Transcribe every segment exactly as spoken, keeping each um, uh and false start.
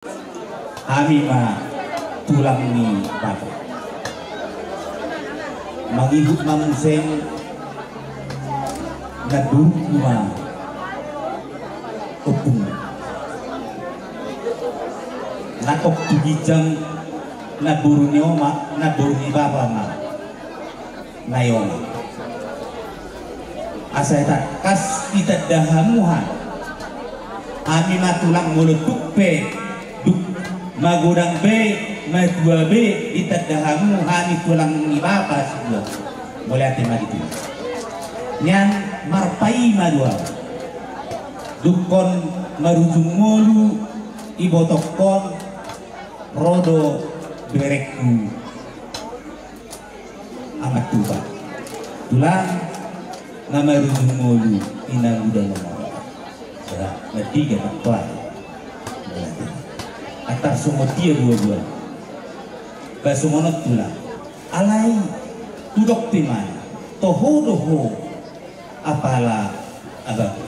Hami ma tulang ni bapa. Mangihut ma muse namborungku ma ompung. Nangkok tu ginjang namboru ni oma, namboru ni bapa ma. Naeng asa tangkas ditanda hamu hami. Hami ma tulang, molo tung pe dung magodang be, matua be, ditanda hamu hami tulang ni bapa sidua. Mauliate ma di Tuhan. Nian marpaima do ahu. Dung hon marujung ngolu ibotongkon ro do berengku. Amat tupa. Tulang, na marujung ngolu inang uda na mara. Sera, na tiga, na empat. Antar songon dia dua-dua. Ba songon on tulang. Alai, hudok pe ma. Toho do ho. Apala abang.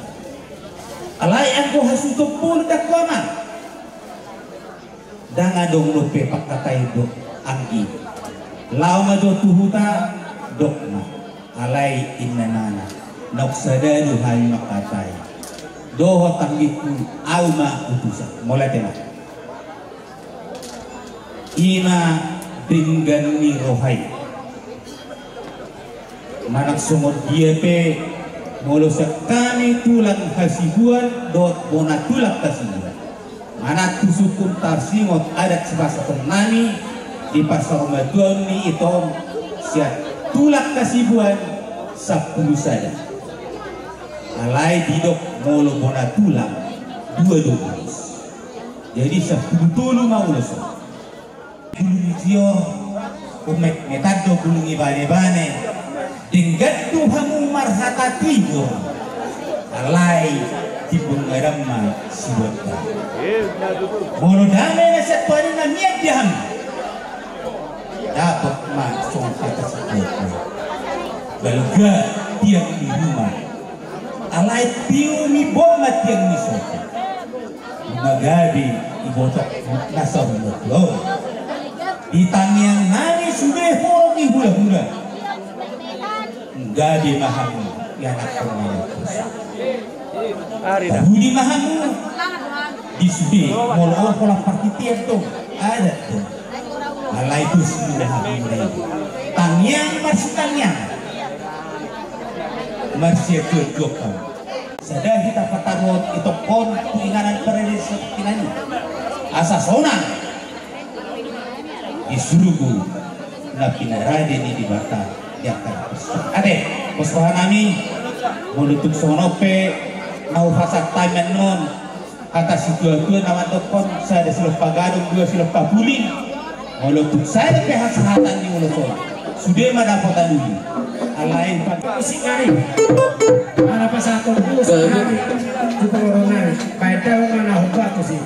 Alai anggo hasuhuton bolon dang ho amang. Dang adong dope pangkatai do anggi. Laho ma jo tu huta, dok ma. Alai inna nana. Naung sada do hami mangkatai. Dohot anggingku, ahu ma utusan. Mauliate ma. Ima denggan ni roha i. Manang songon dia pe, molo sian hami tulang Hasibuan dohot bona tulang Hasibuan. Manang tu sungkun tarsingot adat sipasahatonnami di parsaurmatuaon ni ito on sian tulang Hasibuan sampulu sada. Alai didok molo bona tulang dua do ulos. Jadi sampulu tolu ma ulos on. Bulung ni tior, ummetmetan do bulung ni banebane. Denggan do hamu marhata tiur. Alai timbul ngadam ma sibuat. Molo dame na sian Tuhan i na mian di hamu. Dapot ma songon hata sibuat. Balga tiang ni ruma. Alai tiu ni bom ma tiang ni sopo. Nunga gabe iboto na saur matua on. Di tangiang nami sude horong ni hulahula. Gabe ma hamu ianakhon ni Markus. Pudi ma hamu di sude molo on holan parhitean do adat do. Alai dos ni hamu na i. Tangiang marsitangiang. Marsiajuajuan hamu. Sada hita pataruhon itongkon tu inganan paradeiso tinani. Asa sonang di surgo na pinarade ni Debata di angka na pos. Ate, pos roha nami, molo tung songon on pe na hupasahat hami annon. Hata situatua na mandokkon sada silompa gadong, dua silompa puling. Molo tung sada pe hasahatan ni ulos on, sude ma dapotan uli. Alai pan- Musik nari. Ala pasahaton musik nari. Cukup orang nari. Baik dalam mana hubat musik.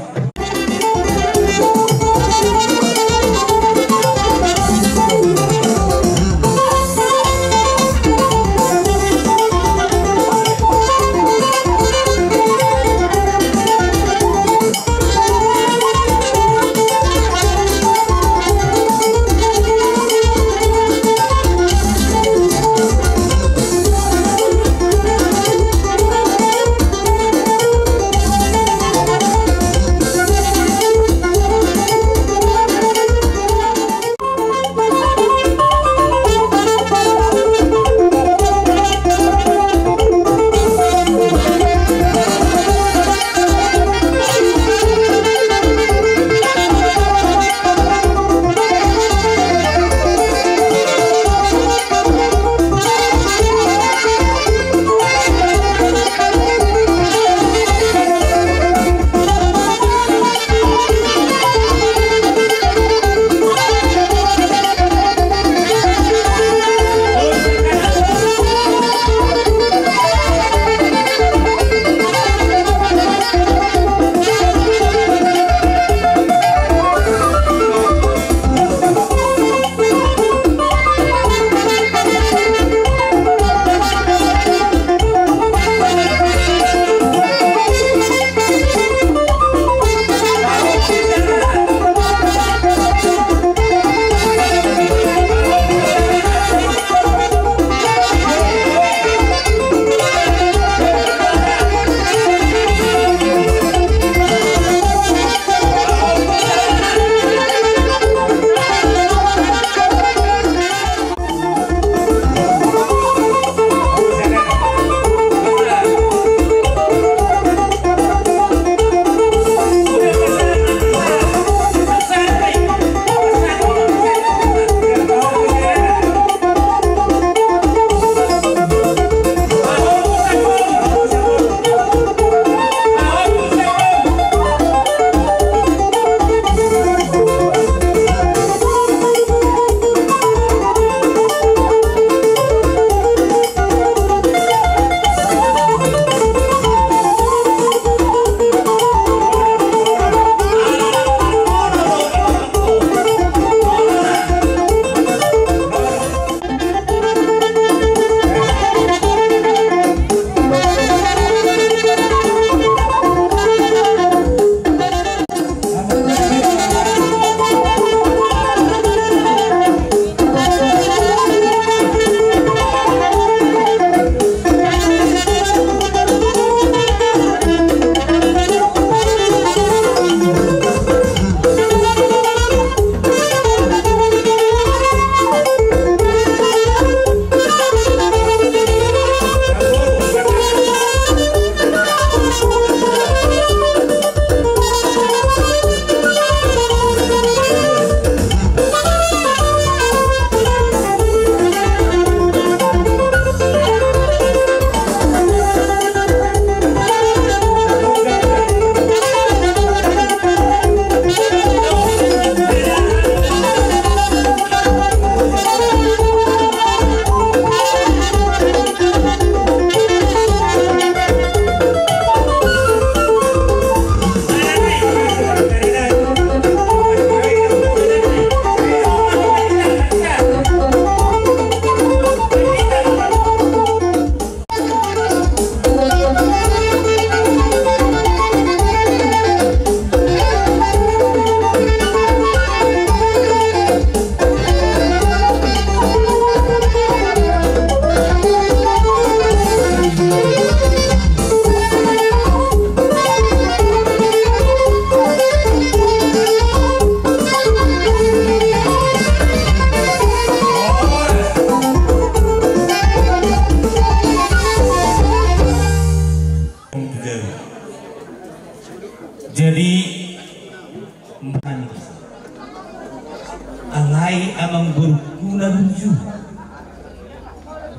Alai amangborungku na burju,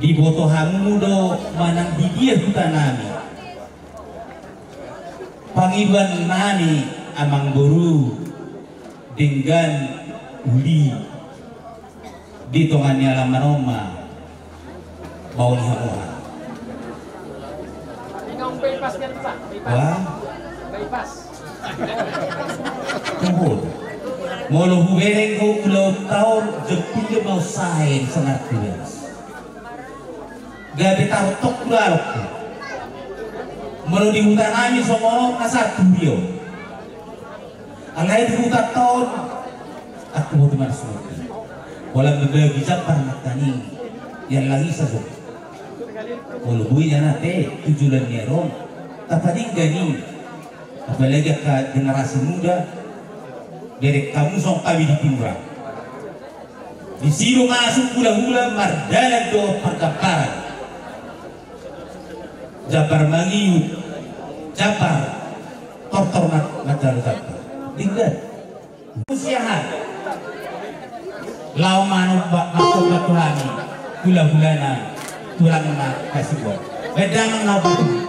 diboto hamu do manang di dia hutanami. Pangidoannami amangboru denggan uli di tonga ni alaman on ma baoa ni hamu. Wah. Tuhun. Molo hubereng ho ulaonta on, jemput ma on sae songon arti beres. Gabe tarottok ulaonku. Molo di hutanami songon on na satu dio. Alai di hutanta on, angkup botima na surupi. Pola membagi jambar mata ni, yang lagi sajo. Molo boi jana te, tujuan ni arong, tapadinggan i. Apalagi angka generasi muda, derek hamu songon kami di timuran. Disi do masuk hulahula mardalan do pargamparan. Jambar mangiut, jambar tortor ma-, manjalo jambar. Denggan. Siahan. Laho manomba, manomba tu hami. Hulahulana, tulangna Hasibuan. Baen damang na opat.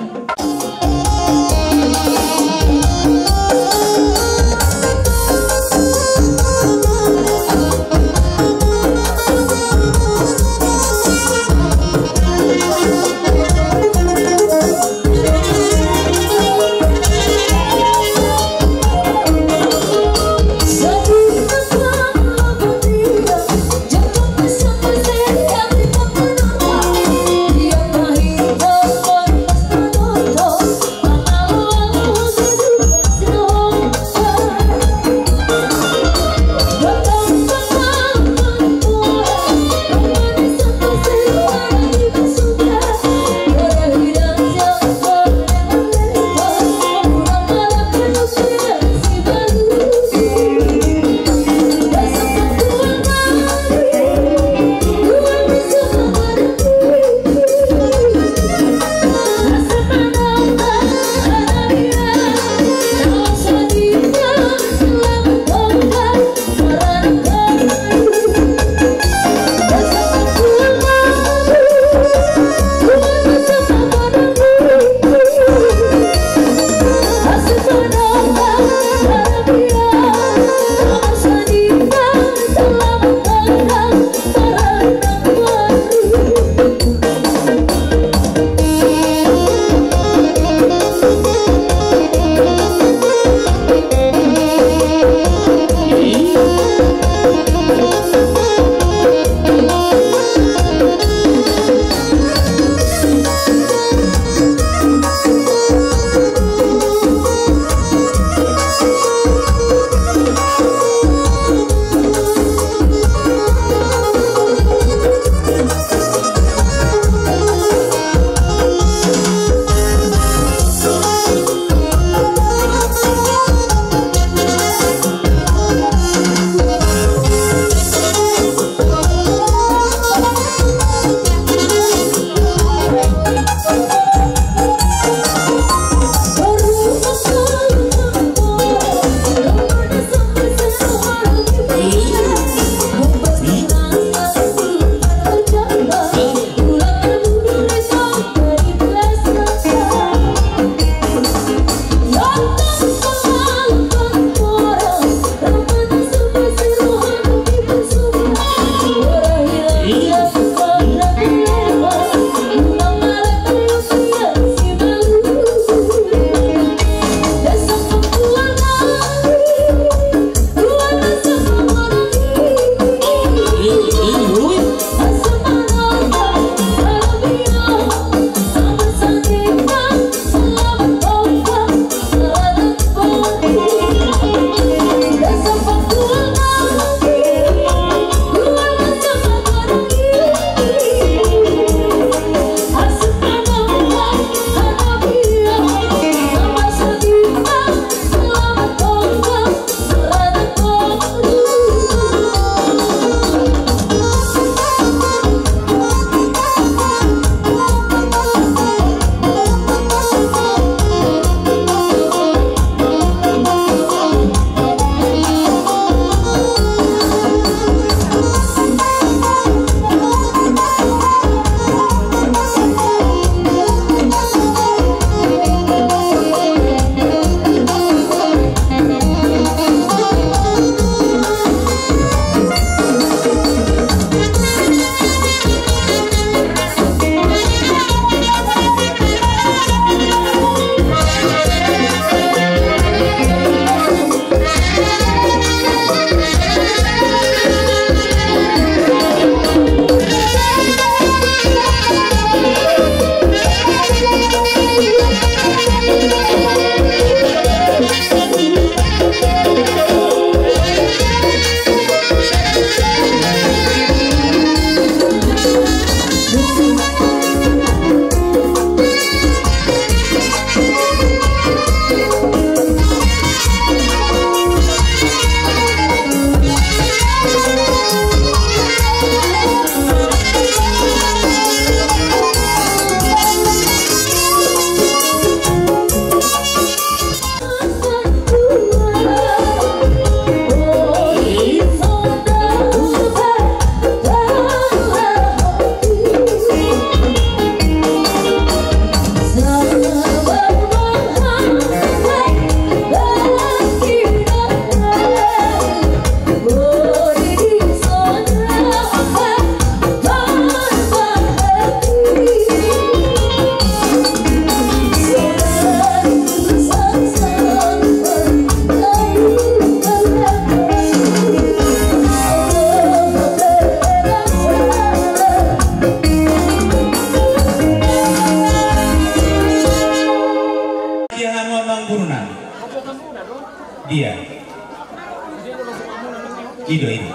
Ido, ido.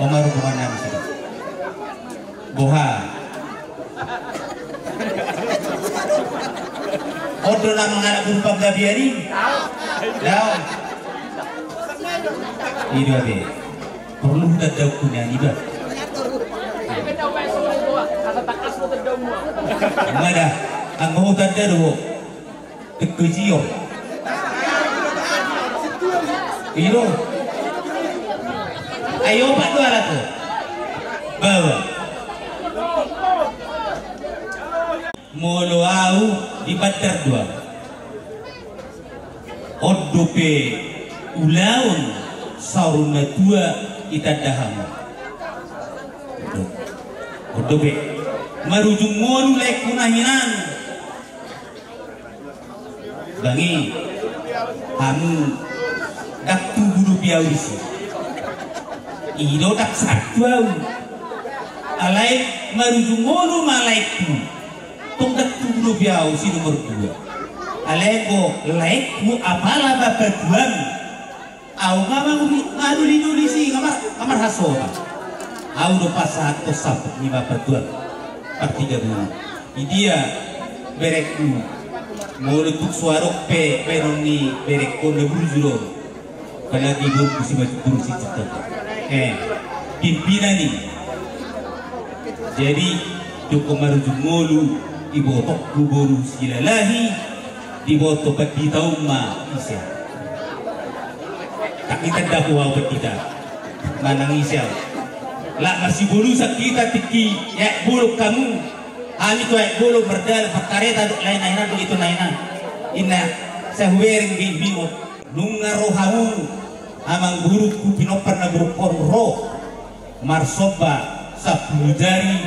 Oma rukungan nami sudah. Boha. Odo nama anak guru panggabean i. Dao. Ido abe. Perlu huda dau kunyani ba. Mada. Anggo huda dau. Tengko jio. Ilo. Ayo pak dua lato. Bawa. Molo au di bandar dua. Ondo pe ulaon saur matua itanda hamu. Ondo. Ondo pe. Marujung ngolu laengku na hinan. Bang i, hamu ndang tubu dope au disi. I do ndang sahat tu au. Alai marujung ngolu ma laengku. Tong ndang tubu dope au si nomor dua. Alai anggo laengku apala bapa tuan. Au nga manguli, nga duli-duli si, nga mar-, nga marhasoma. Au do pasahathon sampuk ni bapa tuan. Partigabungan. Idia berengku. Molo tung so adong pe baenon ni berengku na burju do. Apalagi borungku si maju burju si cita. Eh, pimpinan i. Jadi, joko marujung ngolu, ibotokku boru Silalahi, diboto pandita on ma ise. Ndang itanda au pandita. Manang ise. Lak masibolusan hita tingki, aek bolon hamu. Hami tu aek bolon mardalan, parkareta dohot lae na hinan dohot ito na hinan. Inna, sai hubereng be bingot. Nunga ro hamu, amang borungku pinompar na buruk on ro. Marsomba sampulu jari,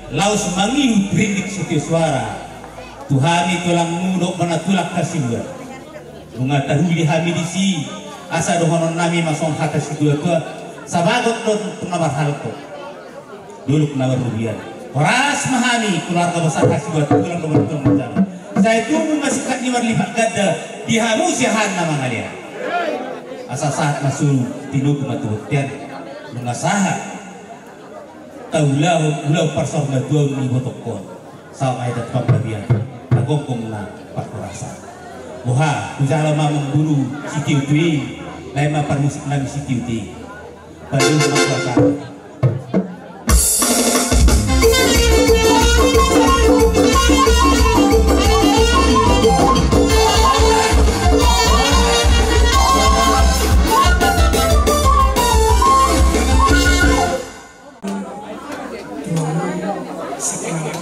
laos mangihut rintik sitio suara. Tu hami tulangmu dohot bona tulang Hasibuan. Nunga tahuli hami disi, asa dohonon nami ma songon hata situa-tua, sabagot do tu na marhalto. Dolok na marrugian. Horas ma hami, keluarga besar Hasibuan, tulang dohot bona tulang. Sai tubu ma singkat ni marlipat ganda, di hamu siahaan na mangalean. Asa sahat ma solu, tinubu ma tu bontean. Nunga sahat. Taulahon, ulaon parsaurmatuaon ni ibotongkon. Sahat ma hita tu panggabean. Tagoggong na parhorasan. Boha, hujalo ma amang boru sitiotio i. Lae ma parmusik nami sitiotio i. Pajuhut ma puasa. Tulang sekarang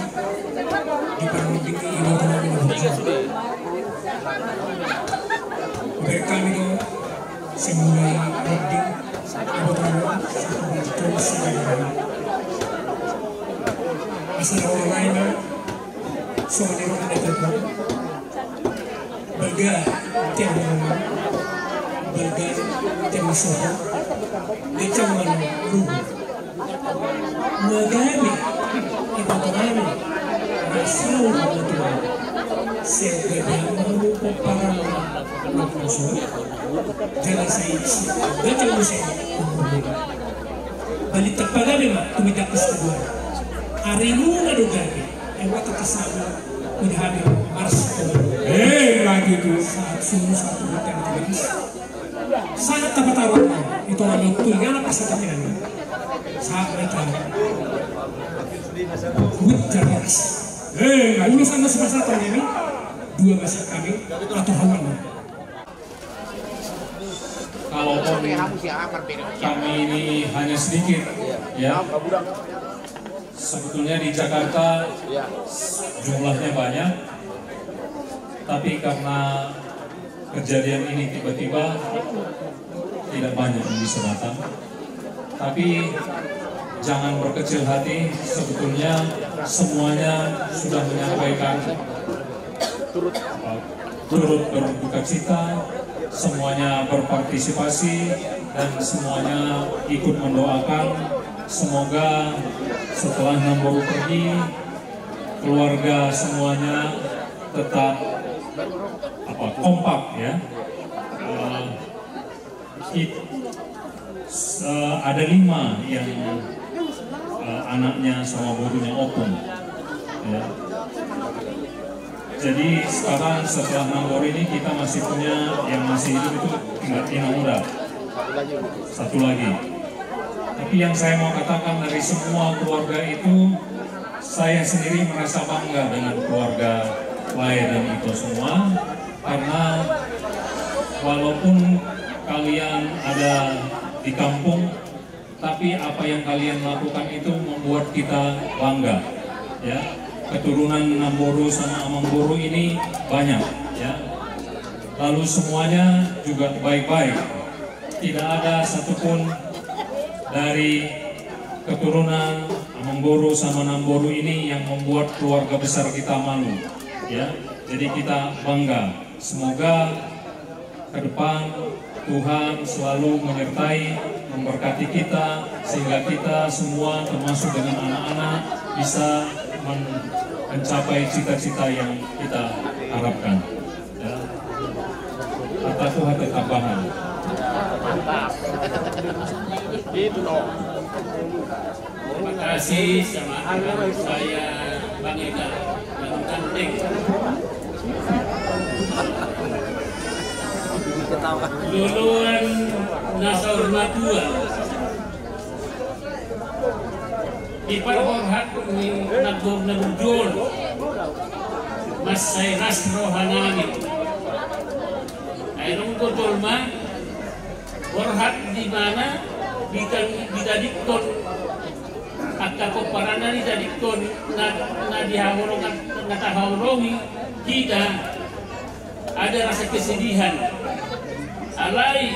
di parminggu ini. Baik kami dong, semua rodi, kebetulan satu betul sekarang. Asal orang lain, semua di rumah ada. Balga tiang rumah, balga tiang soho, di tiang rumah. Magari, ibu tengah, asal rumah tua. Sebagai rumah parang, rumah soho. Jalan saya isi, baca musim. Balik terpagabe ma, tumidak ke sebuah. Hari muna do gabe, eh, waktu kesana. Udah habis, harus. Eh, lagi tu. Sahat sunu satu bukan habis. Sahat apa taruh? Itu orang yang tuh, ya, apa sih tapi ini? Sahat mereka. Wih, cerdas. Eh, lagi. Urusan masih masa tahun ini. Dua masa kami, atau hawan. Kalaupun kami ini hanya sedikit, ya. Sebetulnya di Jakarta jumlahnya banyak, tapi karena kejadian ini tiba-tiba, tidak banyak yang bisa datang. Tapi jangan berkecil hati, sebetulnya semuanya sudah menyampaikan, apa, turut berduka cita, semuanya berpartisipasi, dan semuanya ikut mendoakan. Semoga setelah Namboru pergi, keluarga semuanya tetap, apa, kompak, ya. Eh, it-, Eh, ada lima yang, eh, anaknya sama borunya opung. Ya. Jadi sekarang setelah Namboru ini kita masih punya yang masih hidup itu tinggal Inang Uda. Satu lagi. Tapi yang saya mau katakan dari semua keluarga itu, saya sendiri merasa bangga dengan keluarga Lae dan Ito semua. Karena walaupun kalian ada di kampung, tapi apa yang kalian lakukan itu membuat kita bangga, ya. Keturunan Namboru sama Amangboru ini banyak, ya. Lalu semuanya juga baik-baik. Tidak ada satupun dari keturunan Amangboru sama Namboru ini yang membuat keluarga besar kita malu, ya. Jadi kita bangga. Semoga ke depan Tuhan selalu menyertai, memberkati kita, sehingga kita semua, termasuk dengan anak-anak, bisa men-, mencapai cita-cita yang kita harapkan. Ya. Kataku hata tambahan. Mantap. Itu. Terima kasih sama saya, Bang Ega, Bang Kanteng. Loloan na saur matua. Di parborhat ni Namboru na burju on. Mansai ras rohanami. Ai nunga jolma borhat di mana dita-, ditadingkon angka pomparanna, ditadingkon na, na dihaholongi, na tahaholongi hita, ada rasa kesedihan. Alai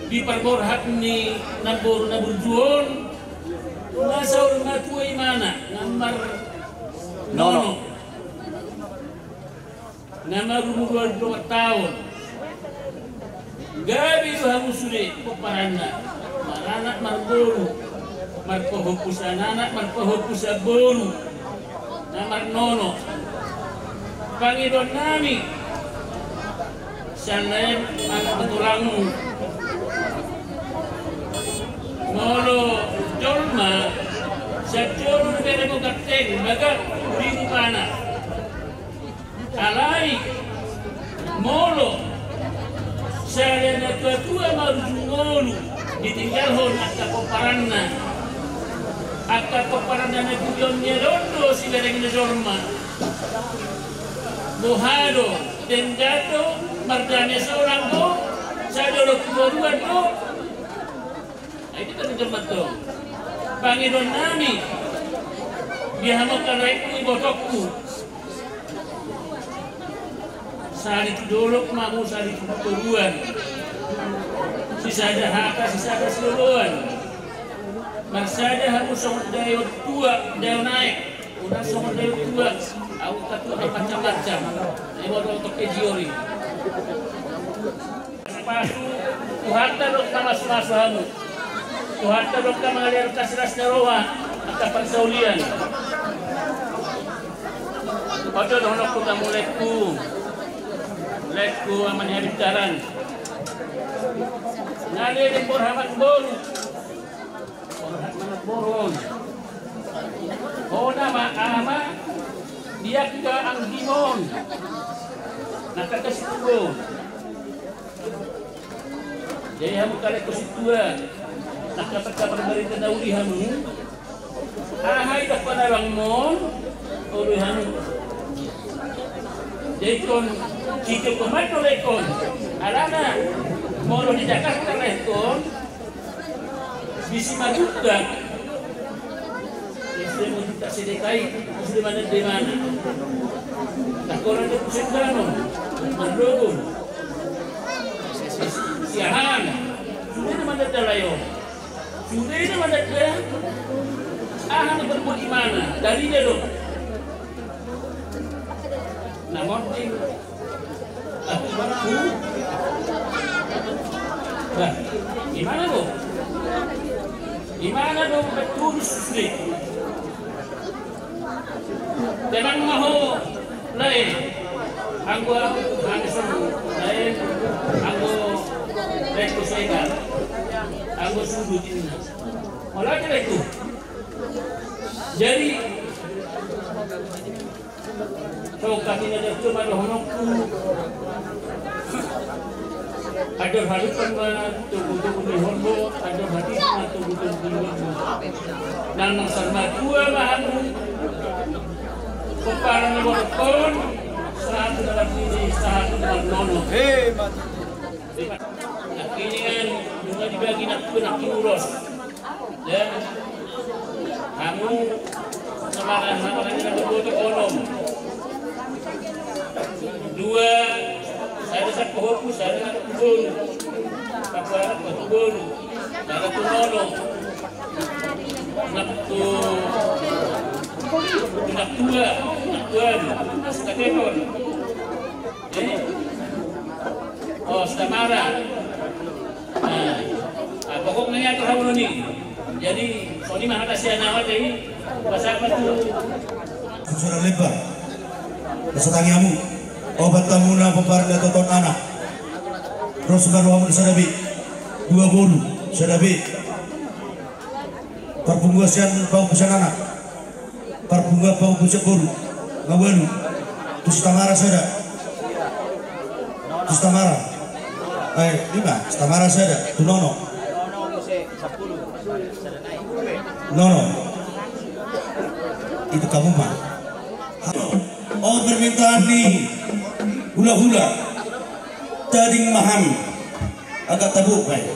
di parborhat ni Namboru na burju on, na saur matua imana, na marnono. Na marumur ualu pulu opat taon. Gabe do hamu sude pomparanna, maranak marboru, marpahompusna anak, marpahompusna boru, na marnono. Pangidoannami, sian lae anak patulangmu. Molo jolma, sian jolo na bere mo ganteng, bagak di rupana. Alai molo sada natuatua marujung ngolu ditinggalhon angka pomparanna, angka pomparanna na tujuanna on do siberengna jolma. Boha do, denggan do, mardame solang do, sada do tuatua do. Ai di tengah jolma tong. Pangidoannami, di hamu angka laengku, ibotongku. Sahali tu dolok ma hamu, sahali tu toruan. Sisada hata, sisada sioloan. Marsada hamu songon daotua, daonaek. Unang songon daotua, au tatu macam-macam. Imo do toke jiori. Pasu, Tuhanta do na mamasu-masu hamu. Tuhanta do na mangalehon hasirasna roha, angka parsaulian. Oto dohononku hamu laengku. Laengku ama ni habintaran. Nalele borhat manang boru. Borhat manang boru on. Hona ma ama di angka anggimon. Nangka kasih tubuh. Jadi hamu angka laengku sintua, nangka pesta parbaritaan na uli hamu. Aha i do panabangmon, uli hamu. Jadi ingkon, sitiop komat do laengkon. Alana, molo di Jakarta laengkon, di Simatupang. Sude ma di Tasik D K I, sude ma di mana. Takola do pusat danon, mandogon. Siahaan, sude ma di dalan on. Sude ma di dalan. Aha na perbuat imana, dari dia do. Na mording. Bah, imana do? Imana do betul sude. Tenang ma ho, lae. Anggo, anggo, lae. Anggo. Reko sega, anggo sudut ini. Olah ke reko. Jadi, so, kami na jatuh pada honokku. Ada halupan ma, tubuh-tubuh di honbo, ada hati ma, tubuh-tubuh di honbo. Nang, nang sama tua ma hamu. Kepala ni borkon, satu dalam ini, satu dalam nono. Hei, mati. Ini kan, nunga dibagi nang tua nang ulos. Ya. Hamu, saudara, saudara, kita berbuat onom. Dua, sada satu hoku, sada satu bolu. Satu anak satu bolu. Sada tu nono. Anak tu, anak tua, anak tua. Anak tua. Oh, Stamara. Nah, ah, pokokna i atur hamu nangkin. Jadi, songon i ma hata sian ahu, jadi, pas apa tu? Sudah lebar. Pasahat hamu. Obat hamu na pomparan ni toton anak. Ros baru hamu sada be. Dua bolu, sada be. Parpunguan sian baoa sian anak. Parpunguan baoa sian boru. Nga ualu. Tu Stamara sada. Tu Stamara. Eh, ima, Stamara sada. Tu nono. Nono. Itu hamu ma. Oh, permintaan ni hula-hula. Tading maham. Agak tabuk, baik.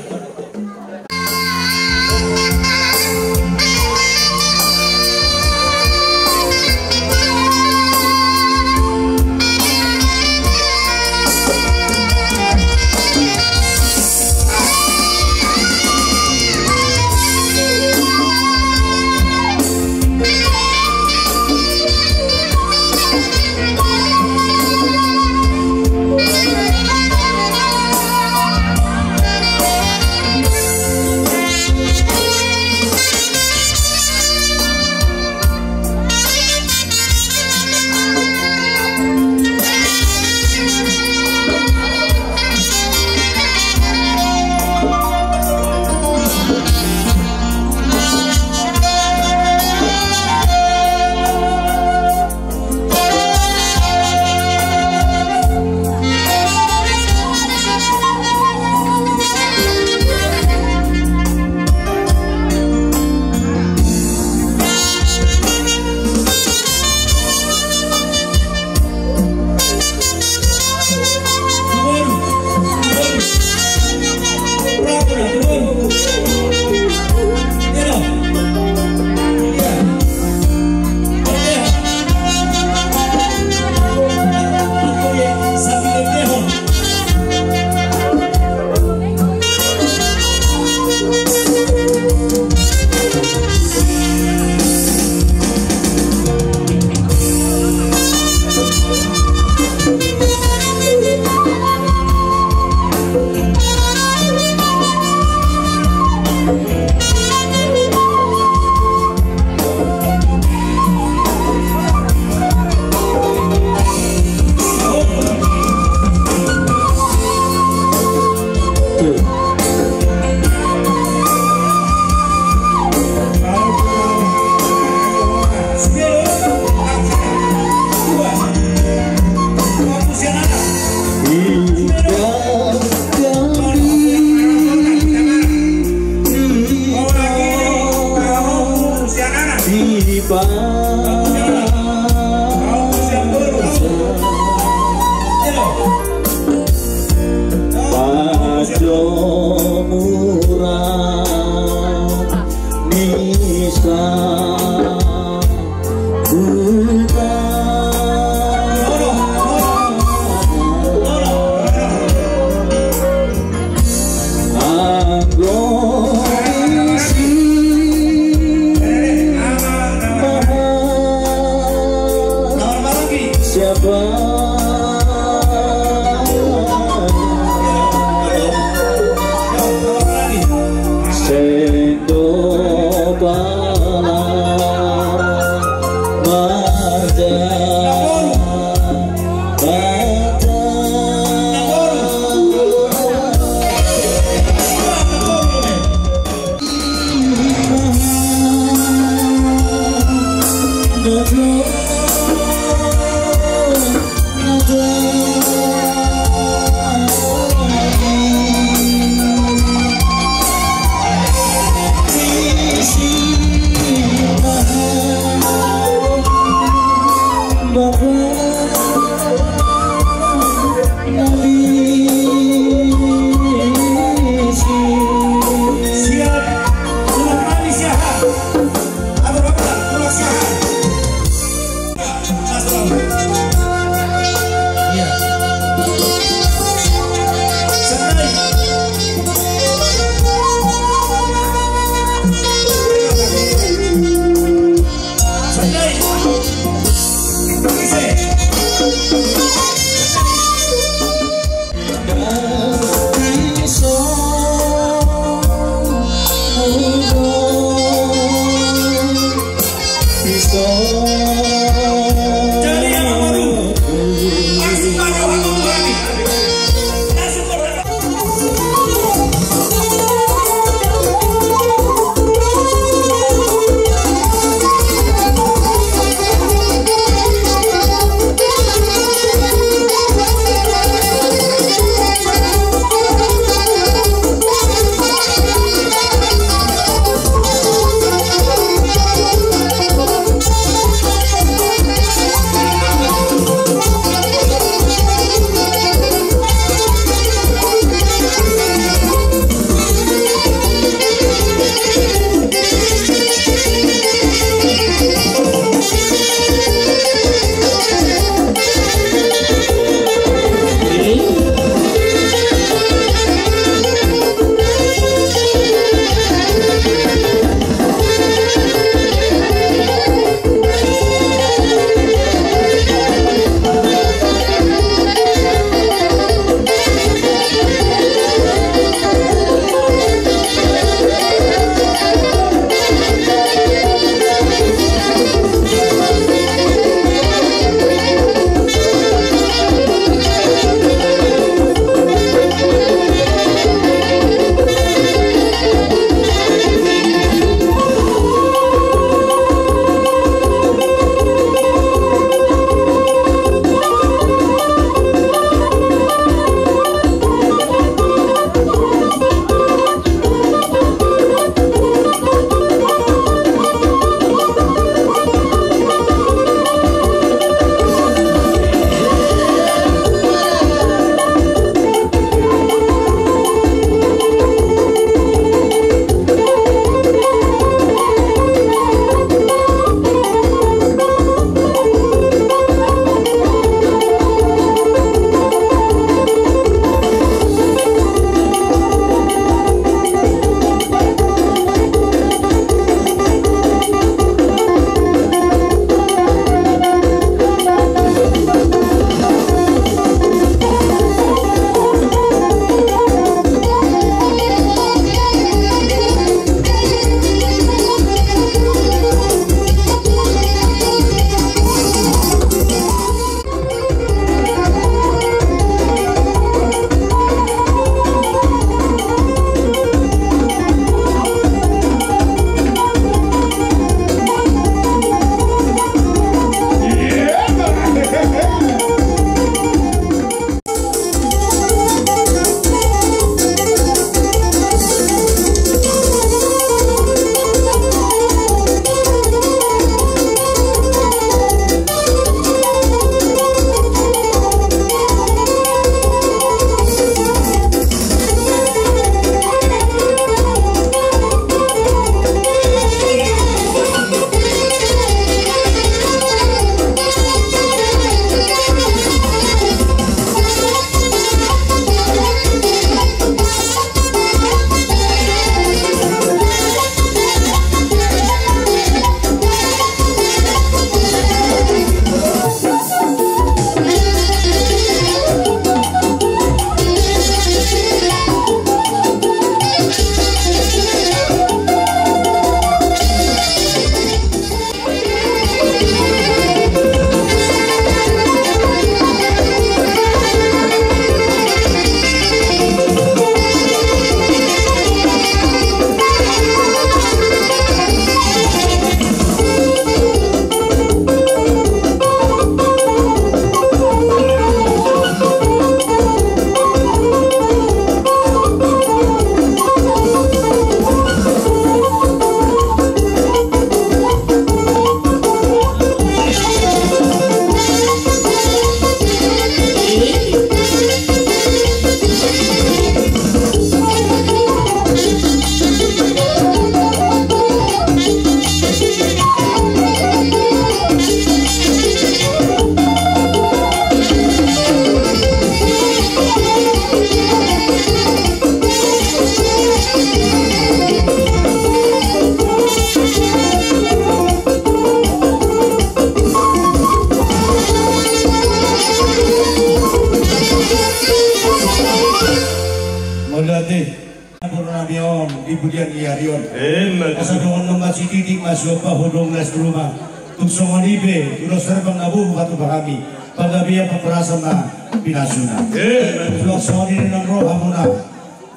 Purnami on di pudian ni ari on. Emma tutu. Asa dohonon ma sititik ma siompa, hodong las tu ruma. Tung songon i pe ulos herbang na bohu patupa hami, panggabean parhorasan ma pinasuna. Emma tutu. Tung songon i nang ro hamuna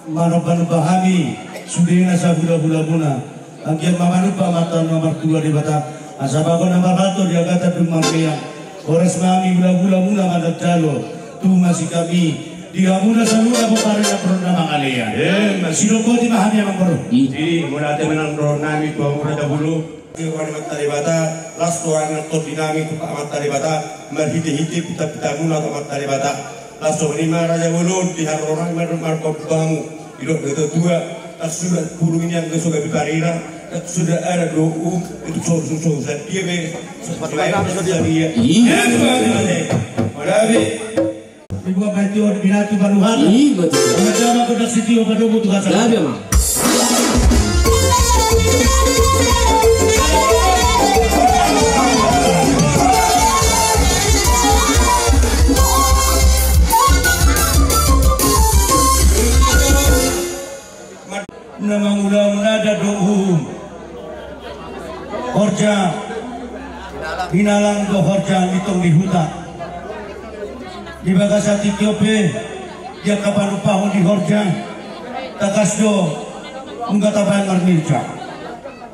manomba-nomba hami sudena sahula-hulamuna. Anggiat ma manumpak amanta na martua Debata, asa bagot na marhalto di agatan dumang meang. Horas ma hami hula-hulamuna manjalo, tubu ma sikap i di hamuna saluhutna pomparan na mangalean. Emma. Sidok boti ma hami amang boru. I. Jadi mauliate ma nang dohonon nami tu hamu raja boru. Di roha ni amanta Debata, las roha ni nang tondi nami tu amanta Debata, marhite-hite pita-pitamuna tu amanta Debata. Las roha ni ma raja boru, di haroro nami mar-, marhobas hamu. Didok do tua-tua, tak suda burung ini anggo so gabe parira, tak suda ada do uhum, itu so, so, so, sadia be. Iya. Iya, Tuhan, Tuhan, eh. Marabe. Ibu apa itu, binatu baru hata. Iya, betul. Ada apa kau tak sitio pada butuh kata. Gabe, Mang. Na mangula-ula do uhum. Horja hinalang do horja lintong di huta. Di bagasan tingki on pe, di angka panumpahon di horja, tangkas do nunga tabaen marmirja.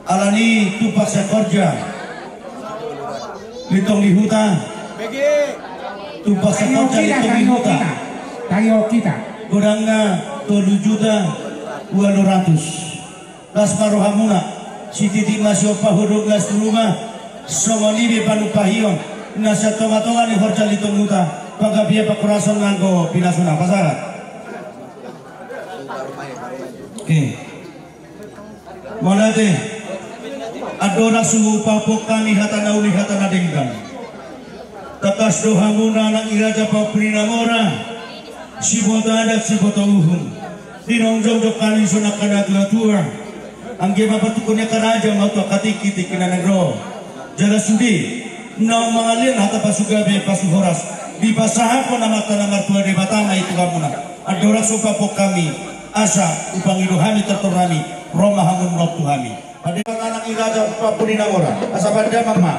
Alani tumpak sian horja lintong di huta. Tumpak sian horja lintong di huta. Godangna tolu juta ualu ratus. Las ma rohamuna, sititik ma siompa, hodong las tu ruma. Songon i be panumpahion na sian tonga-tonga ni horja lintong huta, panggabean parhorasan nanggo pinasuna. Pasahat. Oke. Mauliate. Andorang so hupapokhon hami hata na uli, hata na denggan. Tangkas do hamuna anak ni raja pahompu ni na mora, siboto adat, siboto uhum. Di na jongjong hami songon angka na tua-tua, anggiat ma patupa ni angka raja ma tu angka tingki-tingki na naeng ro. Jala sude naung mangalean hata pasu gabe pasu horas, dipasahathon Amanta na martua Debata ma i tu hamuna. Andorang so hupapokhon hami, asa hupangido hami, tortor hami, ro ma hamu nang tu hami. Pandemangan anak ni raja pahompu ni na mora, asa pandemangan ma.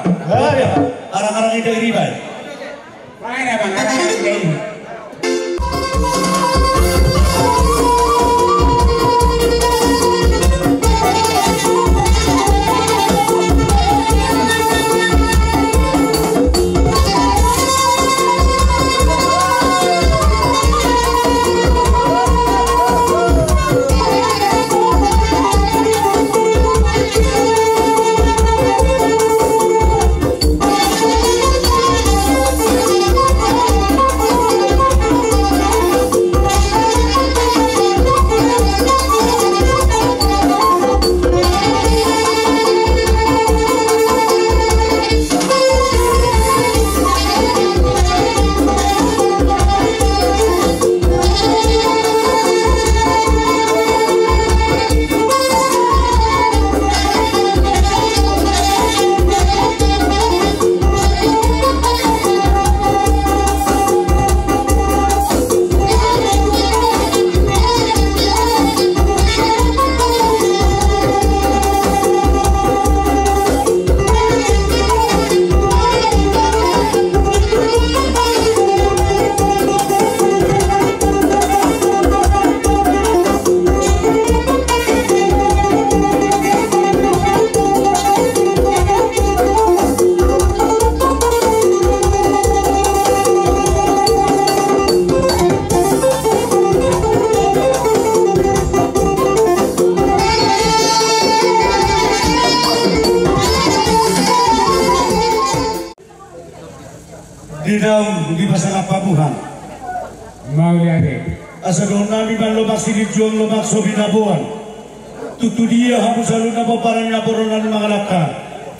Arang-arang indahi riba i. Di daun di pasangan pabuhan. Mauliate. Asa dohonon nami ma lomak silinjuang, lomak so binaboan. Tung tu dia hamu saluhutna pomparan ni namboru na mangalangka,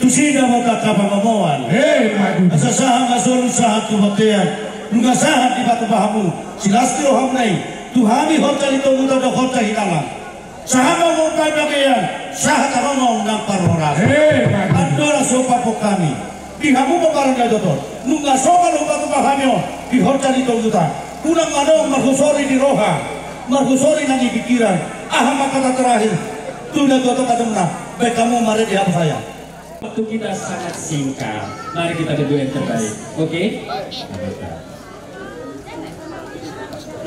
tusi ma hata pangomoan. Emma tutu. Asa sahat ma solu sahat tu bontean. Nunga sahat dipatupa hamu, silas ni rohamuna i tu hami horja lintong huta dohot horja hinalang. Sahat ma umur panjang, sahat ma umur nang parhorasan. Emma tutu. Andorang so hupapokhon hami di hamu pomparan na denggan, nunga somal hupatupa hami on di horja lintong huta. Unang adong marhusori di roha, marhusori nang di pikiran. Aha ma kata terakhir tu na goto katumna, baik kamu mari di apa saya. Waktu kita sangat singkat. Mari kita berdua yang terbaik. Oke?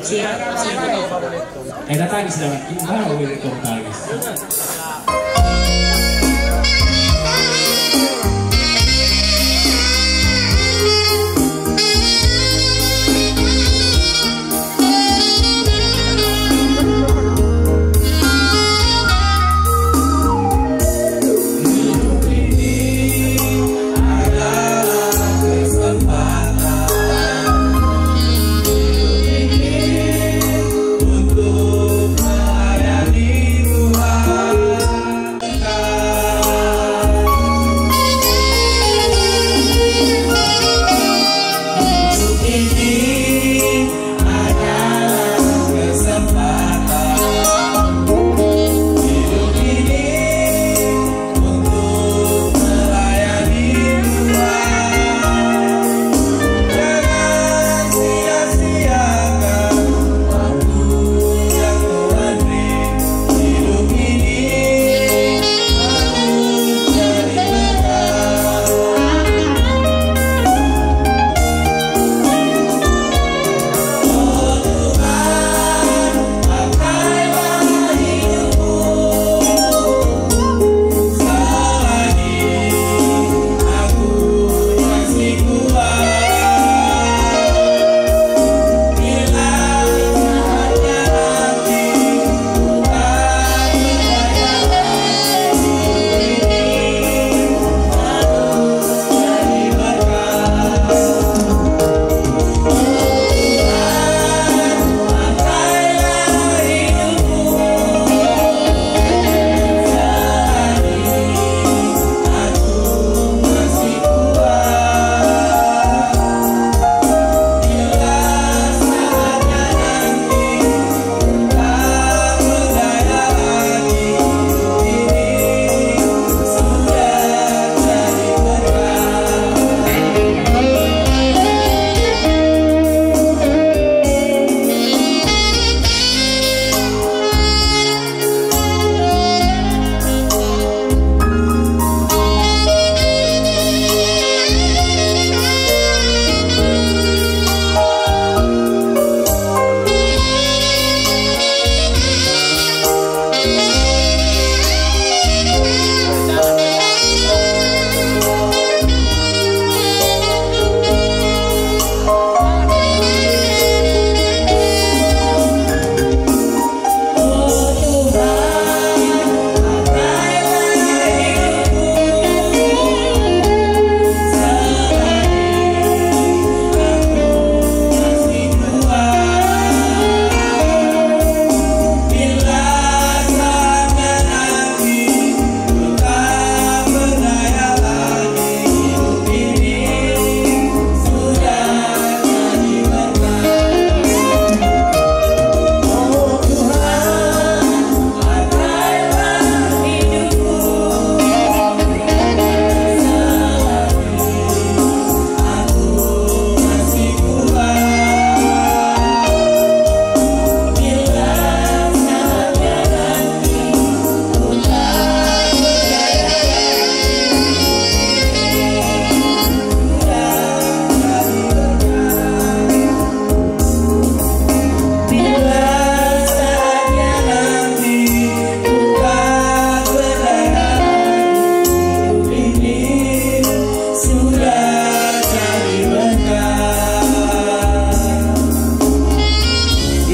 Siap, siap. Eh, datang sudah. Kita mau tangis.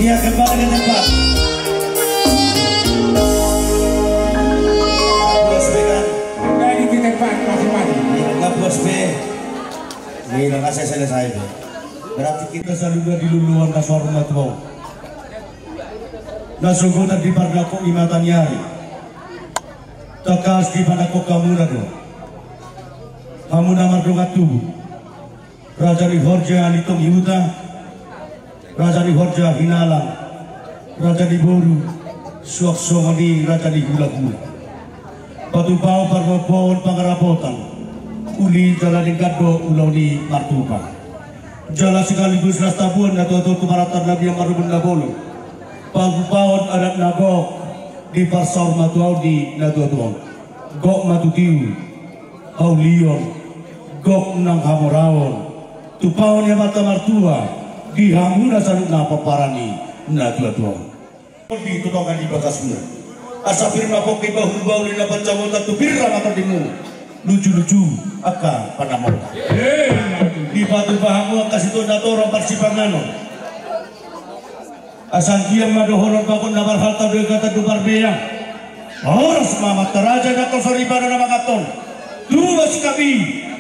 Iya, kembali ke tempat. Puas be kan? Kembali ke tempat masing-masing. Iya, nggak puas be. Iya, nggak selesai be. Berarti kita saluhutna di luluan na so harum na tuaon, na sogot di pardapot ni mata ni ari. Tangkas dipandapothon hamuna do, hamuna mardongan tubu, raja ni horja ni Tonggui Huta, raja ni horja Hinalang, raja ni boru, suang songon i raja ni hulahula. Patupaon parpompoon pangarapotan, uli jala denggan do ulaon i martupa. Jala sekaligus las tabuan na tuatua tu marata na biang marumon na bolon. Patupaon adat na gok, Diparsaor ma tu ahu di natuatua on, gok ma tu tiu haulion, gok nang hamoraon, tumpahon ni Amanta Martua di hamuna saluhutna pomparan ni natuatua on. Di tu tonga ni bagasmu, asa pir ma pongki, bahulbahul ni na pansamotan tu pir ma tondimuna, lujuluju angka panamota. Dipatupa hamu angka situan na torop marsipanganon. Asa anggiat ma dohonon bagot na marhalta, dohot hata na parbea. Horas ma Amanta Raja Inanta Soripada na manganhon. Tubu ma singkop i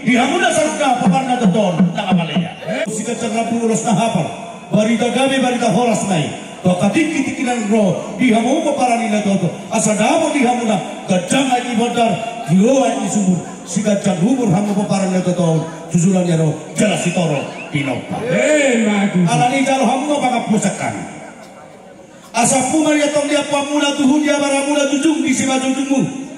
di hamuna saluhutna pomparan ni natuatua on na mangalean. Siganjang rambu ulos na hapal, barita gabe, barita horas ma i tu angka tingkitingki na naeng ro di hamu pomparan ni natuatua on. Asa dapot di hamuna ganjang aek ni bandar, tio aek ni sumur, siganjang umur hamu pomparan ni natuatua on, susulan ni aro jala sitorop pinompa. Alani i jalo hamu ma pangampuon sian hami. Asa ampu ma i antong di ampuanmuna tu hut, di abaramuna tu jung, di simanjujungmu.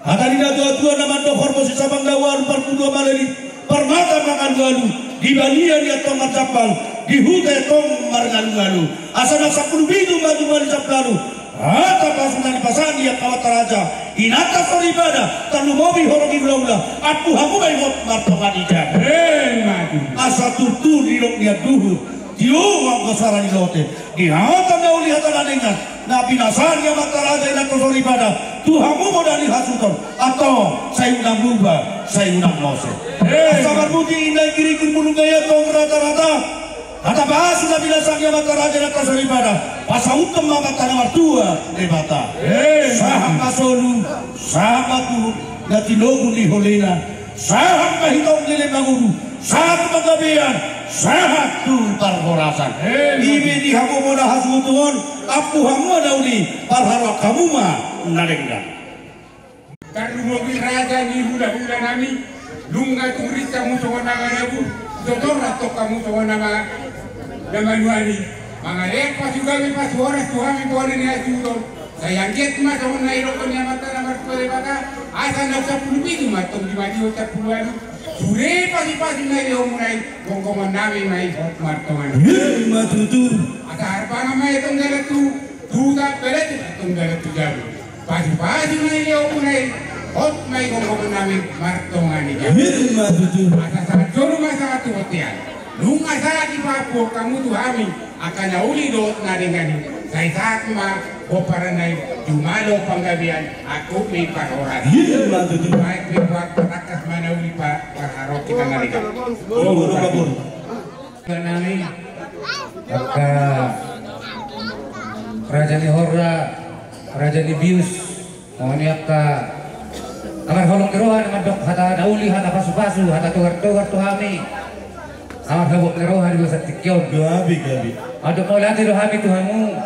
Hata ni natuatua na mandok: Horbo sisabang na ualu, parpudua malelit, parmata mangalualu, di balian i antong marjambal, di huta i antong marngalungalu. Asa na sampulu pitu ma jumadi jambalu, hata pasu na nipasahat ni angka amanta raja Inanta Soripada, tarlumobi horong ni hulahula, ampu hamu ma i hot martonga ni jabu. Asa turtur didok ni anduhur, tio ma anggo sara ni lote, di hata na uli, hata na denggan na pinasahat ni amanta raja Inanta Soripada tu hamu poda ni hasuhuton. Antong sai unang muba, sai unang mose. Asa marmutik inna i, girgir murung i antong ratarata. Hata pasu na pinasahat ni amanta raja Inanta Soripada, pasauthon ma Amanta na martua Debata. Sahat ma solu, sahat ma tubu, na tinogu ni holena, sahat ma hita on leleng mangolu, sahat tu panggabean, sahat tu parhorasan. I ma di hamu poda hasuhuton, ampu hamu ma na uli, parharoan hamu ma na denggan. Tarlumobi raja ni hulahula nami, nunga tung rins hamu songon na manabu, totor antong hamu songon na ma-, na manuali. Mangalean pasu gabe pasu horas tu hami poda ni hasuhuton. Sai anggiat ma songon na didokkon ni Amanta na martua Debata, asa naung sampulu pitu ma antong jumadi, sampulu ualu. Sude pasupasu na dilehonmuna i, gonggongon nami ma i hot martonga ni. Ima tutu. Asa harpangan ma i antong dalan tu, tu huta, balean antong dalan tu jabu. Pasupasu na dilehonmuna i, hot ma i gonggongon nami martonga ni jabu. Ima tutu. Asa sahat jolo ma sahat tu bontean. Nunga sahat dipaampuhon hamu tu hami angka na uli dohot na denggan i, sai sahat ma pomparanna i, jumalo panggabean, angkup ni parhorasan. Ima tutu. Baen pe buat patangkas ma na uli pa-, parharoan hita na denggan. Nami angka raja ni horra, raja ni bius, songon i angka na marholong ni roha na mandok hata na uli, hata pasupasu, hata togartogar tu hami. Na marhabot ni roha di bagasan tingki on. Gabe, gabe. Mandok mauliate do hami tu hamu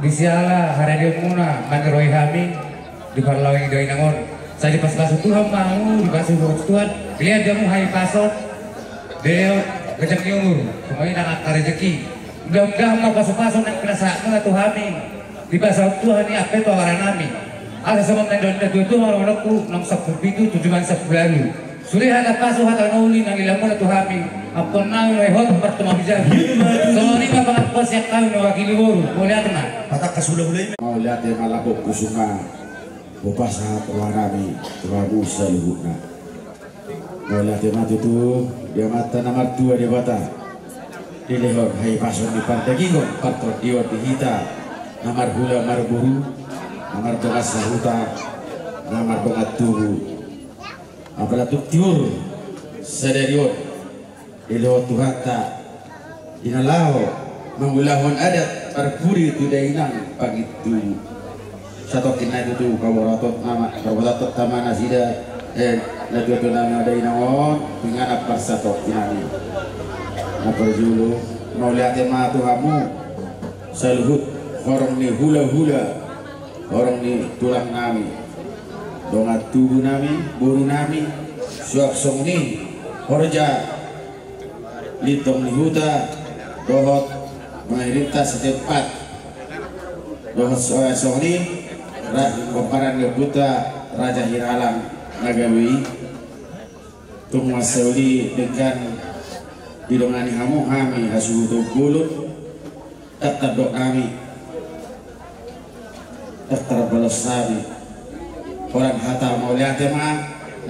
di siala haradeonmuna maniroi hami di parlao ni dainang on. Sai dipasupasu Tuhan ma hamu, dipasupasu Tuhan, dilehon di hamu hahipason, dilehon ganjang ni umur, songon i nang angka rejeki. Mudah-mudahan ma pasupasu na pinasahatmuna tu hami, dipasaut Tuhan i ampe tu abaranami. Asa songon na nidok ni natuatua ma dohononku, naung sampulu pitu tu jumadi sampulu ualu. Sude hata pasu, hata na uli na nilehonmuna tu hami, ampuonnami ma i hot martonga ni jabu. Songon i ma pangampuon sian hami mewakili boru. Mauliate ma. Patangkas hulahula i ma. Mauliate ma, lambok pusu ma hupasahat rohanami tu hamu saluhutna. Mauliate ma tutu di Amanta na martua Debata, dilehon hahipason ni pardagingon, partondion di hita na marhula marboru, na mardongan sahuta, na mardongan tubu. Apala tung tiur sadari on dilehon Tuhanta di na laho mangulahon adat parpudi tu dainang pangintubu. Satongkin nai tutu paboraton nama, paboraton nama nasida, eh, natuatuanami dainang on, inganan parsatongkinan i. Na parjolo, mauliate ma tu hamu saluhut horong ni hulahula, horong ni tulangnami, dongan tubunami, borunami, suang songon i horja lintong ni huta dohot panghirimta setempat, dohot so-, songon i ra-, pomparan ni ompunta Raja Hiralang na gabe i. Tung mansai uli denggan didongani hamu hami hasuhuton bolon. Tangkas didok nami, Dokter Balas Sari. Holan hata mauliate ma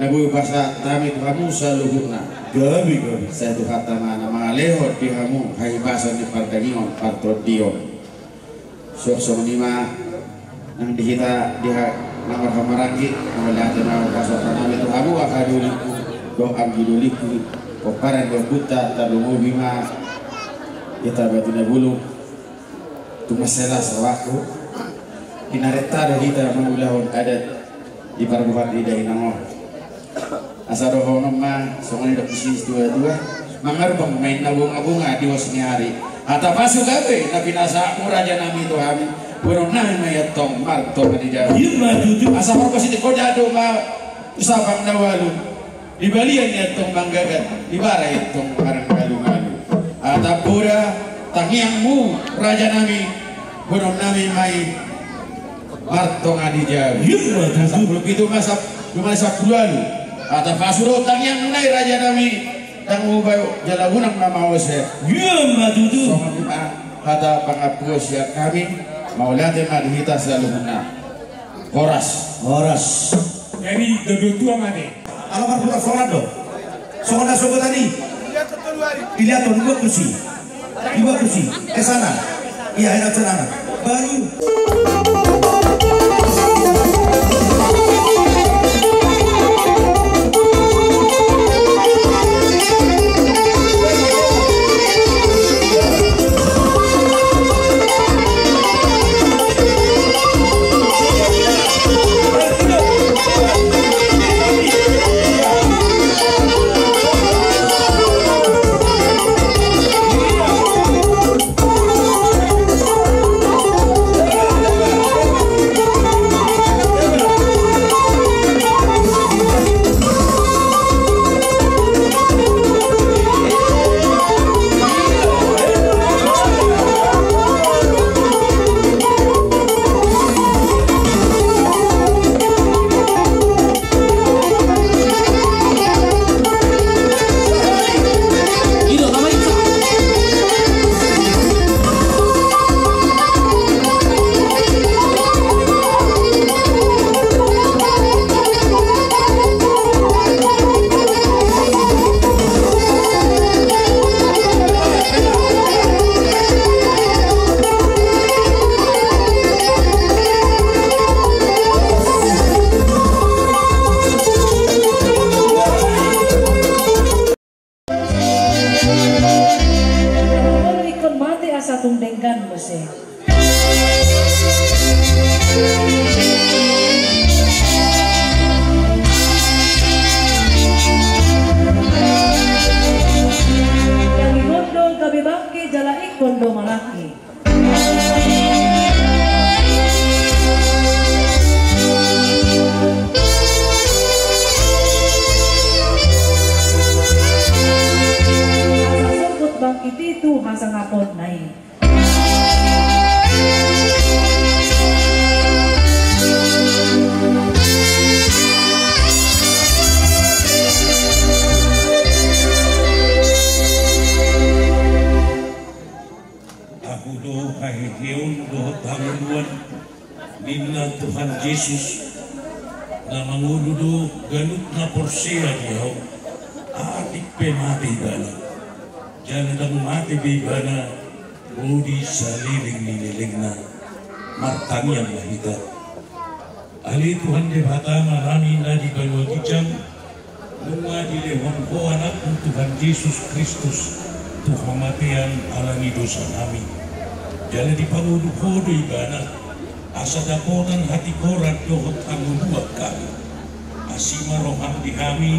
na boi hupasahat hami tu hamu saluhutna. Gabe, gabe. Sai Tuhanta ma na mangalehon di hamu hahipason ni pardagingon partondion. Suang songon i ma nang di hita di ha-, na marhahamaranggi, mauliate ma hupasahat hami tu hamu angka dolingku dohot anggi dolingku, pomparan ni ompunta, tarlumobi ma hita Batunabulung. Tung mansai las rohangku, inarenta do hita mangulahon adat di parbuhat ni dainang on. Asa dohonon ma songon nidok ni situa-tua: Mangarbang ma inna bunga-bunga di uas ni ari. Hata pasu gabe na pinasahatmu raja nami tu hami, boanonnami ma i antong martonga di jabu. Ima tutu. Asa horbo sitikoda do ma tu sapang na ualu. Di balian i antong manggagat, di bara i antong marngalu-ngalu. Hata poda tangiangmu raja nami, boanonnami ma i martonga di jabu. Ima tutu. Sampulu pitu ma sap-, lima sampulu ualu. Hata pasu do tangiangmuna i raja nami, ndang mubayo jala unang na maose. Ima tutu. Songon i ma hata pangampuon sian hami, mauliate ma di hita saluhutna. Horas. Horas. Jadi dodo tua mate. Ala marpura songon do. Songon na sogot tadi. Dilihat on, dua kursi. Dua kursi. Ke sana. Iya, enak senang. Baru. Ingkon mate asa tung denggan muse. Ingkon do gabe bangke jala ingkon do marangke. Asa sogot bangkit i tu hasangaponna i. Ahu do haheheon dohot hangoluan, ninna Tuhan Jesus, na mangolu do ganup na porsea di Ahu, atik pe mate ibana, jala ndang mate be ibana, ro di saleleng ni lelengna. Martangiang ma hita. Ale Tuhan Debata Amanami na di banua ginjang, nunga dilehon Ho Anakmu Tuhan Jesus Kristus tu hamatean ala ni dosanami. Jala dipangolu Ho do Ibana, asa dapotan hatigoran dohot hangoluan hami. Asi ma roham di hami,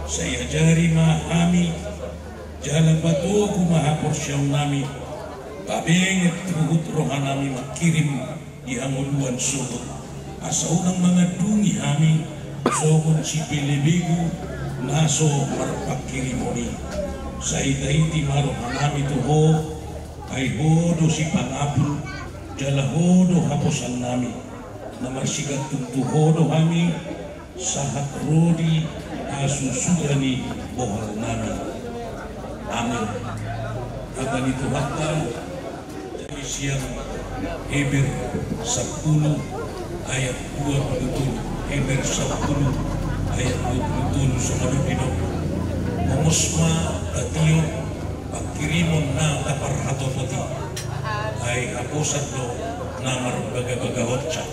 sai ajari ma hami, jala patogu ma haporseaonnami, pabenget huhut rohanami mangkirim di hangoluan sogot, asa unang mangandungi hami songon sipelebegu na so marpangkirimon i. Sai taiti ma rohanami tu Ho, ai Ho do sipangapul, jala Ho do haposannami, na marsigantung tu Ho do hami, sahat ro di hasusuda ni bohalnami. Amin. Hata ni Tuhanta, sian Heber sampulu, Ayat dua puluh tolu, Heber sampulu ayat dua puluh tolu, songon on didok: Momos ma tatiop pangkirimon na taparhatopot i, ai haposan do na marbagabaga horja.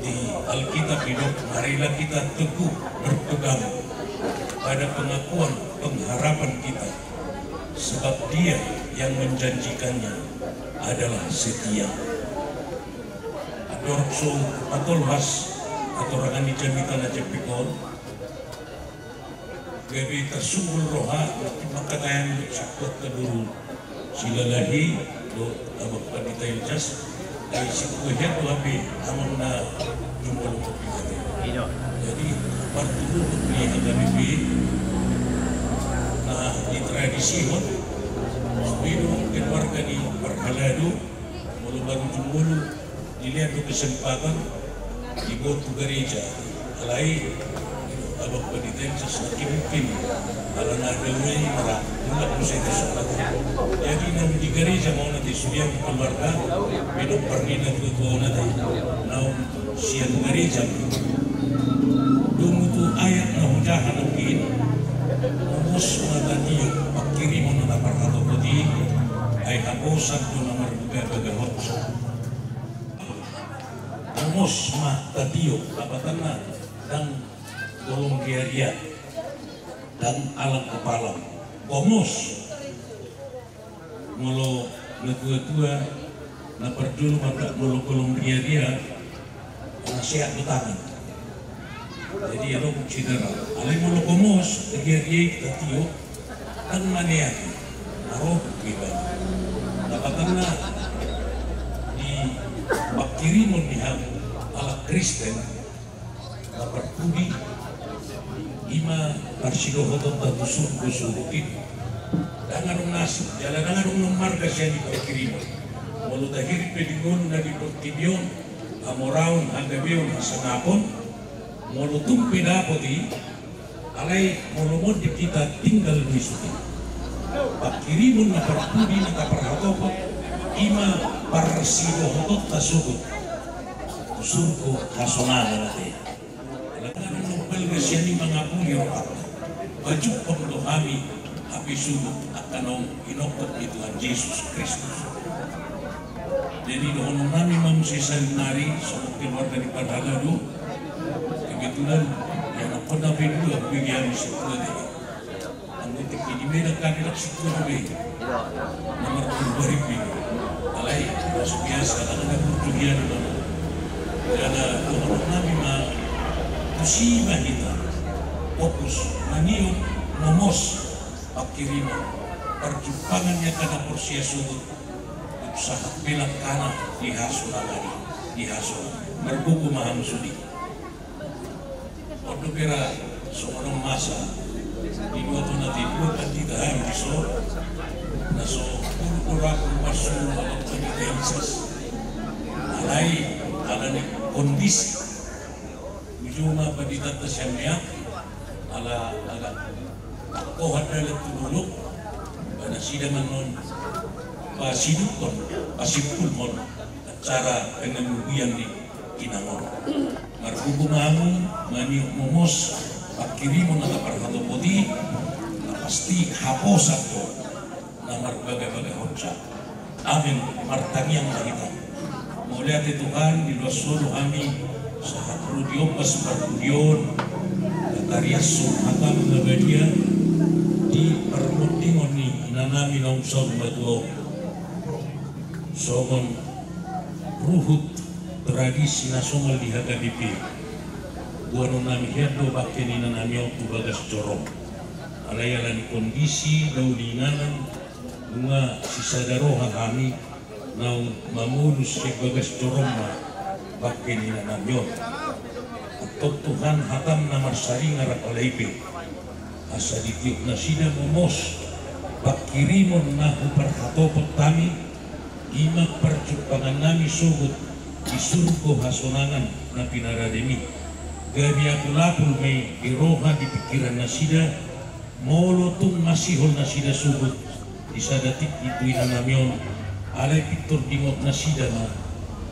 Di Alkitab didok: Marilah kita teguh berpegang pada pengakuan pengharapan kita, sebab Dia yang menjanjikannya adalah setia. Andorang so patolhas hatorangan ni jamita na jempek on, gabe tarsungkun roha, mangkatai hami dohot singkop taduru Silalahi dohot Abang Pandita Ilyas, ai singkop hian do hape amang na jumolo. Jadi partubuhon ni H K B P na ditradisihon, sude do keluarga ni parhalado, molo baru jumolo, dilehon do kesempatan diboan tu gareja. Alai Abang Pandita Ilyas, saki mungkin ala na daula i mara, mulak muse tu sahat. Jadi naung di gareja ma on ate, sude keluarga, pe didok parnida tuatua on ate, naung sian gareja. Dung tu ayat na hujaha nangkin: Momos ma tatiop pangkirimon na taparhatopot i, ai haposan do na marbagabaga horja. Momos ma tatiop, lapatanna ndang golom riaria, ndang alang kopalam. Momos. Molo natuatua na parjolo mandok molo golom riaria, na sehat do tangan. Jadi adong sidara. Alai molo momos, riaria i tatiop, ndang maneang i, na ro pe iba. Lapatanna di pangkirimon ni hamu halak Kristen, na parpudi, i ma parsidohotonta tu surgo suhut i. Ndang adong nasib jala ndang adong na marga sian i pangkirimon. Molo tahirim pe di ngolu na di portibi on, hamoraon, hagabeon, hasangapon, molo tung pe dapot i, alai molo monding hita tinggal do i sude. Pangkirimon na parpudi na taparhatopot, i ma parsidohotonta sogot tu surgo hasonangan ate. Alai ndang adong balga sian i mangapuli rohanta. Pajumpang do hami hape sogot angka naung inongkop ni Tuhan Jesus Kristus. Jadi dohonon nami ma muse saonari, songon keluarga ni parhalado, kebetulan ianakhon na pe dua, bege hami sintua ate. Anggo tingki di Medan kan didok sintua be. Na marpuluh ribu. Alai, luar biasa, karena ada burju dia di mana. Karena dohonon nami ma tusi ma hita. Fokus, maniop, momos, pangkirimon. Parjumpangan ni angka na porsea sogot. Sahat pe langkana di hasonangan i, di hasonangan. Margogo ma hamu sude. On do hera songon on masa di dua tona di dua kan di tahan di so na so purpura purpasulu alam tadi densas. Alai ala ni kondisi. Ujung ma panditanta sian meak ala agak tangkohan dalan tu dolok. Ba nasida ma annon pasidukkon, pasimpulhon acara pengamubian ni inang on. Margogo ma hamu maniop momos pangkirimon na taparhatopot i, na pasti haposan do na marbagabaga horja. Amen. Martangiang ma hita. Mauliate Tuhan, di luas Ho do hami sahat ro di ombas parpudi on, tariashon hataM na badia di parmondingon ni inanami naung saur matua on. Songon ruhut tradisi na somal di H K B P, boanonnami hian do bangke ni inanami on tu bagas joro. Alai ala ni kondisi dao ni inganan, nunga sisada roha hami naung mamolus sian bagas joro ma bangke ni inanami on. Antong Tuhan, hataM na marsaringar angka lae pe, asa ditiop nasida momos pangkirimon na huparhatopot hami, i ma parjumpangannami sogot di surgo hasonangan na pinaradeMi. Gabe apulapul ma i di roha di pingkiran nasida, molo tung masihol nasida sogot di sada tingki tu inanami on, alai pintor diingot nasida ma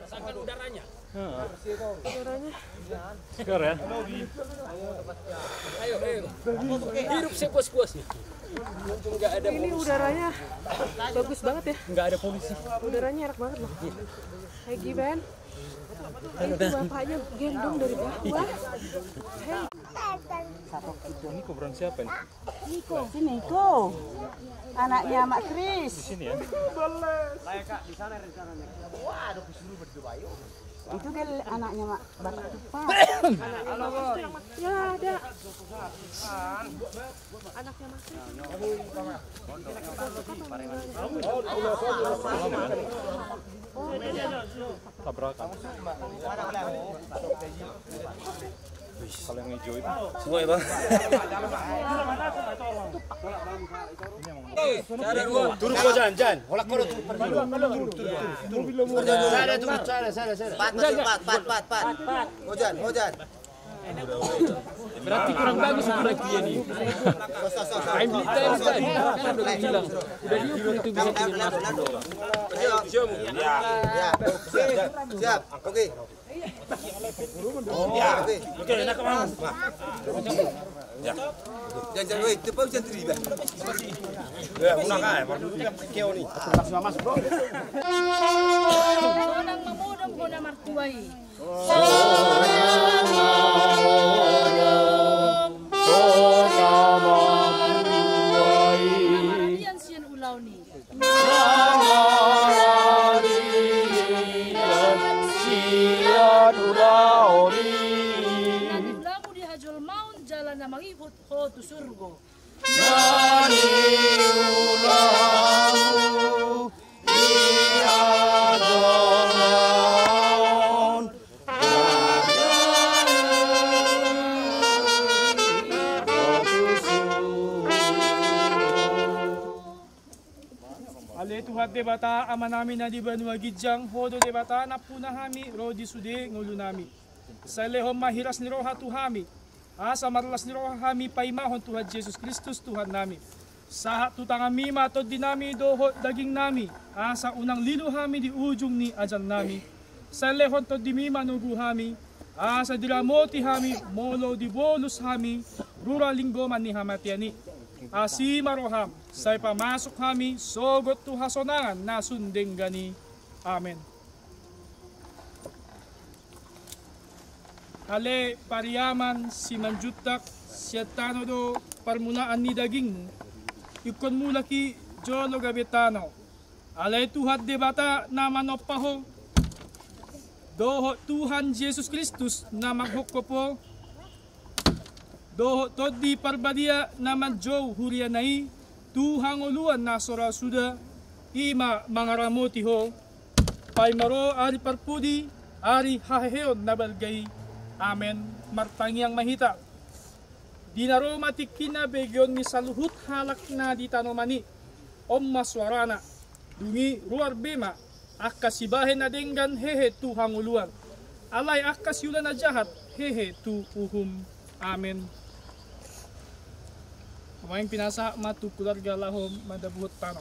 Rasakan udaranya. Segar ya? Ayo, ayo. Hirup sepuas-puasnya. Ini udaranya bagus banget ya. Nggak ada polusi. Udaranya enak banget loh. Hai Given. Itu bapaknya gendong dari bawah. Hei. Ini kuburan siapa ini? Niko. Si Niko. Anaknya Mak Kris. Di sini ya? Itu dia anaknya Mak Bapak Tupa. Ya, ada. Anaknya Mak Kris. Tabrakan. Kalau yang hijau itu. Semua ya, Bang. Turun kau, Jan, Jan. Hola kau turun. Turun, turun, turun. Sana, turun, sana, sana, sana. Pat, masuk, pat, pat, pat, pat. Kau, Jan, kau, Jan. Berarti kurang bagus ukuran dia nih. Kain pelita ini tadi, kan udah bilang. Udah diukur itu bisa tiga belas. Ya, ya. Siap, siap. Oke. Oh, ya. Oke. Oke, enak, Mas. Ya. Jangan, jangan, weh, cepat, jangan terlibat. Ya, ulang, ah, baru dia keo nih. Masuk, Bro. Sonang mamodom hona martuai. Sonang mamodom hona martuai. Maradian sian ulaon i. Sian ulaon i. Na niulamu di hajolmaon jala na mangihut ho tu surgo. Na niulamu di hajolmaon. Ale Tuhan Debata, Amanami na di banua ginjang, Ho do Debata nampuna hami ro di sude ngolunami. Sai lehon ma hiras ni roha tu hami, asa marlas ni roha hami paimahon Tuhan Jesus Kristus Tuhannami. Sahat tu tanganmi ma tondinami dohot dagingnami, asa unang lilu hami di ujung ni ajalnami. Sai lehon tondimi manogu hami, asa diramoti hami molo dibolus hami rura linggoman ni hamatean i. Asi ma roham, sai pamasuk hami sogot tu hasonangan na sun denggan i. Amen. Ale Pariaman Simanjuntak, sian tano do parmunaan ni dagingmu. Ingkon mulak i jolo gabe tano. Ale Tuhan Debata na manompa ho, dohot Tuhan Jesus Kristus na manghophop ho, dohot Tondi Parbadia na manjou huriana i tu hangoluan na so ra suda, i ma mangaramoti ho, paima ro ari parpudi, ari haheheon na balga i. Amen. Martangiang ma hita. Di na ro ma tingkina begeon ni saluhut halak na di tanoman i, on ma soarana. Dung i ruar be ma angka sibahen na denggan hehe tu hangoluan, alai angka siula na jahat hehe tu uhum. Amen. Pamain pinasahat ma tu keluarga laho mandabuhon tano.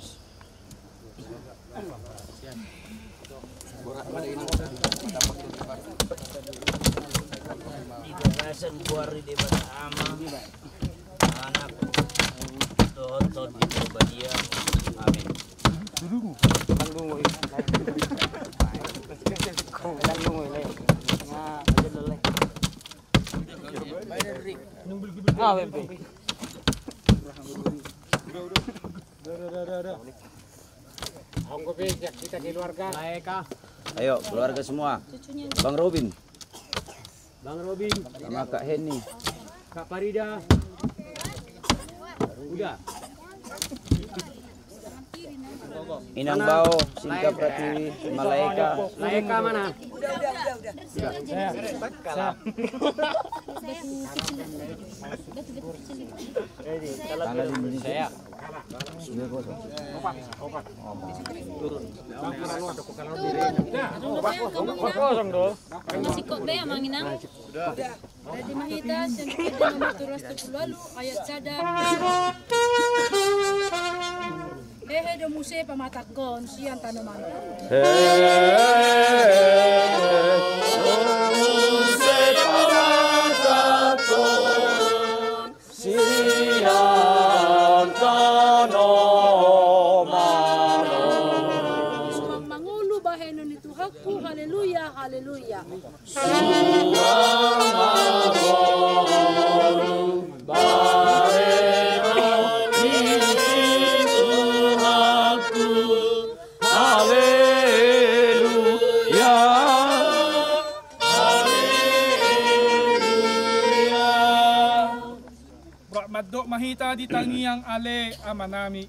Di bagasan goar ni Debata Ama, Anak, dohot Tondi Parbadia. Amin. Ah, bebe. Ayo, keluarga semua. Bang Robin. Bang Robin. Sama Kak Heni. Kak Farida. Udah. Inang Bao, Singkap Pratiwi, Malaeka. Malaeka mana? Udah, udah, udah, udah. Tangan di Indonesia. Sikok be, Amang Inang. Jadi ma hita sian Kitab Nomor tolu ratus dua puluh walu ayat sada. Hehe do muse pamatangkon sian tanoman on. Sian tanoman on. Suang mangolu bahenon ni Tuhanku, haleluya, haleluya. Suang mangolu bahenon ni Tuhanku, haleluya. Haleluya. Borat mandok ma hita di tangiang Ale Amanami.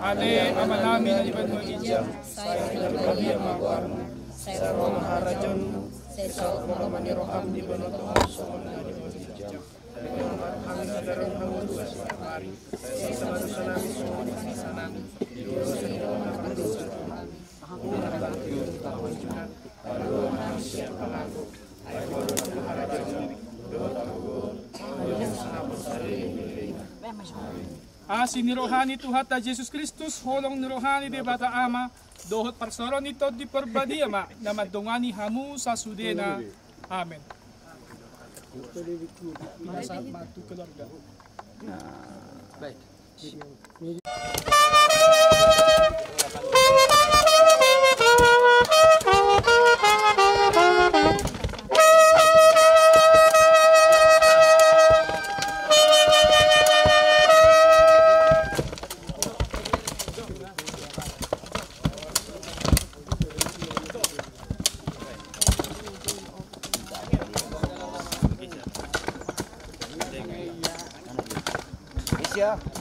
Ale Amanami na di banua ginjang, sai pinarbadia ma goarmu, sai ro ma harajaonmu, sai saut ma lomo ni roham di banua tonga on songon na di banua ginjang. Bere ma hami sadari on hangoluan siapari, sai sesa ma dosanami songon na sesa nami di dosa ni na mangadosa tu hami. Unang bantu hami, asi ni roha ni Tuhanta Jesus Kristus, holong ni roha ni Debata Ama, dohot parsaoran ni Tondi Parbadia ma na mandongani hamu sasudena. Amen. Baik. Isi ya.